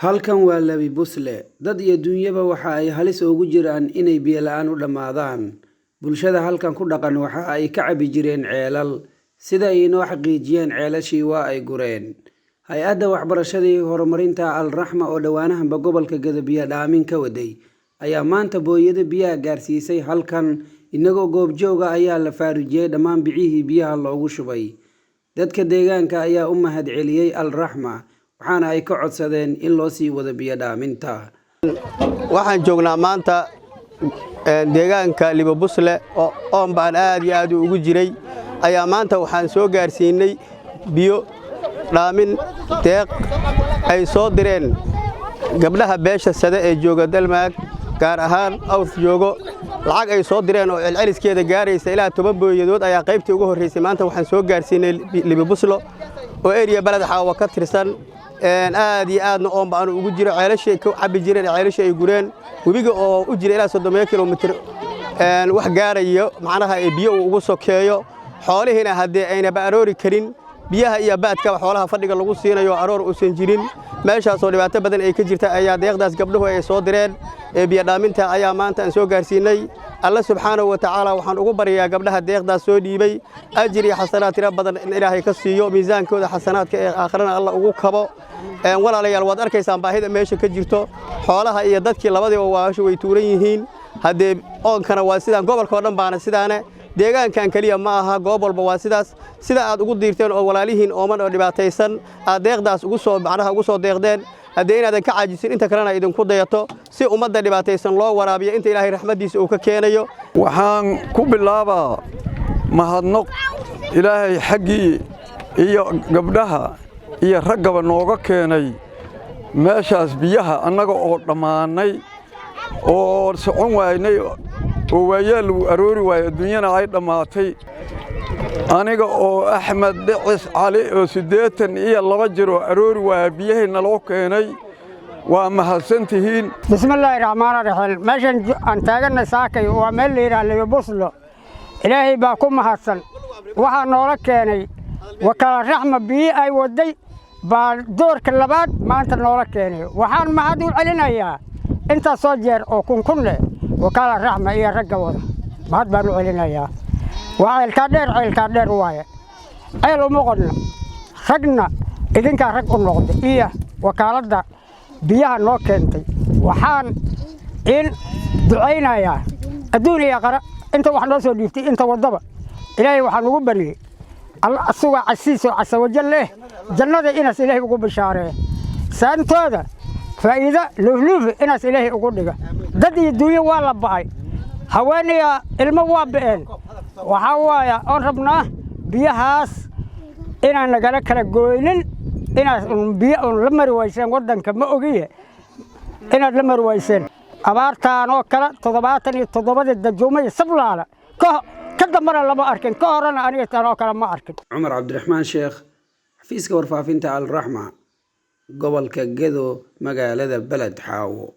Halkan waa Labi Busle. Dad iyo dunyaba waxa ay halis ugu jiraan inay biyo la'aan u dhammaadaan. Bulshada halkan ku dhaqan waxa ay ka cabi jireen ceelal. Sida ay inoo xaqiijiyeen, ceelashii waa ay gureen. Hay-adda waxbarashada iyo horumarinta Al Raxma oo dhowaanahanba gobolka Gedo biyo dhaamin ka waday ayaa maanta booyado biyaha gaarsiisay halkan. Inagoo goobjooga ayaa la faarujiyey dhammaan bicihii biyaha loogu shubay. Dadka deegaanka ayaa u mahad celiyey Al Raxma, waxaana ay ka codsadeen in loo sii wado biyo dhaaminta. Waxaan joognaa maanta deegaanka Libabusle oo oon baan aad iyo aad ugu jiray ayaa maanta waxaan soo gaarsiinay biyo dhaamin deeq ay soo direen gabdhaha beesha Sade ee jooga Dalmaag, gaar ahaan Awth joogo. Lacag ay soo direen oo celceliskeeda gaaraysa ilaa 10 booyadood ayaa qaybtii ugu horraysay maanta waxaan soo gaarsiinay Libabuslo oo eriya Baled Xaawa ka tirsan. Aad iyo aadna oon baan ugu jiro, ceelashii ka cabbi jireen, ceelashii ay gureen, webiga oo u jira ilaa 30 kilomitir wax gaarayo macnaha ee biyo uu ugu sokeeyo. Xoolihiina haddii aynaba aroori karin, biyaha iyo baadkaba xoolaha fadhiga lagu siinayo, aroor uusan jirin, meeshaasoo dhibaato badan ay ka jirta ayaa deeqdaas gabdhuhu ay soo direen ee biyodhaaminta ayaa maanta aan soo gaarsiinay. Alla subxaanahu wa tacaala waxaan ugu baryayaa gabdhaha deeqdaas soo dhiibay ajir iyo xasanaad tiro badan in Ilaahay ka siiyo, miisaankooda xasanaadka ee aakharana Alla ugu kabo. Walaalayaal, waad arkaysaan baahida meesha ka jirto. Xoolaha iyo dadkii labadiiba waasha way tuuran yihiin. Haddee oonkana waa sidaan, gobolka oo dhan baana sidaane, deegaankan keliya ma aha, goob walba waa sidaas. Sida aad ugu diirteen oo walaalihiin ooman oo dhibaataysan aad deeqdaas ugu soo macnaha ugu soo deeqdeen, haddee inaadan ka caajisin, inta kalena idinku dayato si ummadda dhibaataysan loo waraabiyo inta Ilaahay raxmaddiisa uu ka keenayo. Waxaan ku bilaabaa mahadnaq Ilaahay xaggii iyo gabdhaha iyo raggaba nooga keenay meeshaas biyaha, annaga oo dhammaannay oo socon waynay oo waayeel lagu aroori waayo, adduunyana ay dhammaatay. Aniga oo Axmed Dhicis Cali oo 82 jir oo aroori waaya, biyahii naloo keenay, waa mahadsantihiin. Bismillaahi raxmaani raxiim. Meeshan aan taaganna saakay waa meel la yidhaha Libabuslo. Ilaahay baa ku mahadsan. Waxaa noola keenay Wakaala Raxma, biyi ay waday baa doorka labaad maanta noola keenay. Waxaan mahad u celinayaa intaas soo jeer oo kunkun leh Wakaala Raxma iyo ragga wada, mahad baan u celinayaa. Waa ceelkaa dheer, ceelkaa dheer waaye, ceel uma qodno. Ragna idinkaa rag u noqda iyo wakaaladda biyaha noo keentay. Waxaan in ducaynayaa adduun iyo qara inta wax noo soo dhiibtay, inta waddaba. Ilaahay waxaan ugu baryey, Alla asugaa casiis oo casawajal leh, jannada inaas Ilaahay ugu bishaareeyo, saantooda faa'iido luufluufi inaas Ilaahay ugu dhiga. Dad iyo duunyo waa la ba'ay, haweeniya ilmo waa ba'een. Waxaa waaya oon rabnaa biyahaas inaan nagala kala gooynin, inaad un biyo un la mari wayseen waddanka, ma ogiye inaad la mari wayseen. Abaartaan oo kale 77-dii dajuumaya Sablaala ka dambana lama arkin, ka horena aniga taan oo kale ma arkin. Cumar Cabdiraxmaan Sheekh, xafiiska warfaafinta Al Raxma, gobolka Gedo, magaalada Beled Xaawo.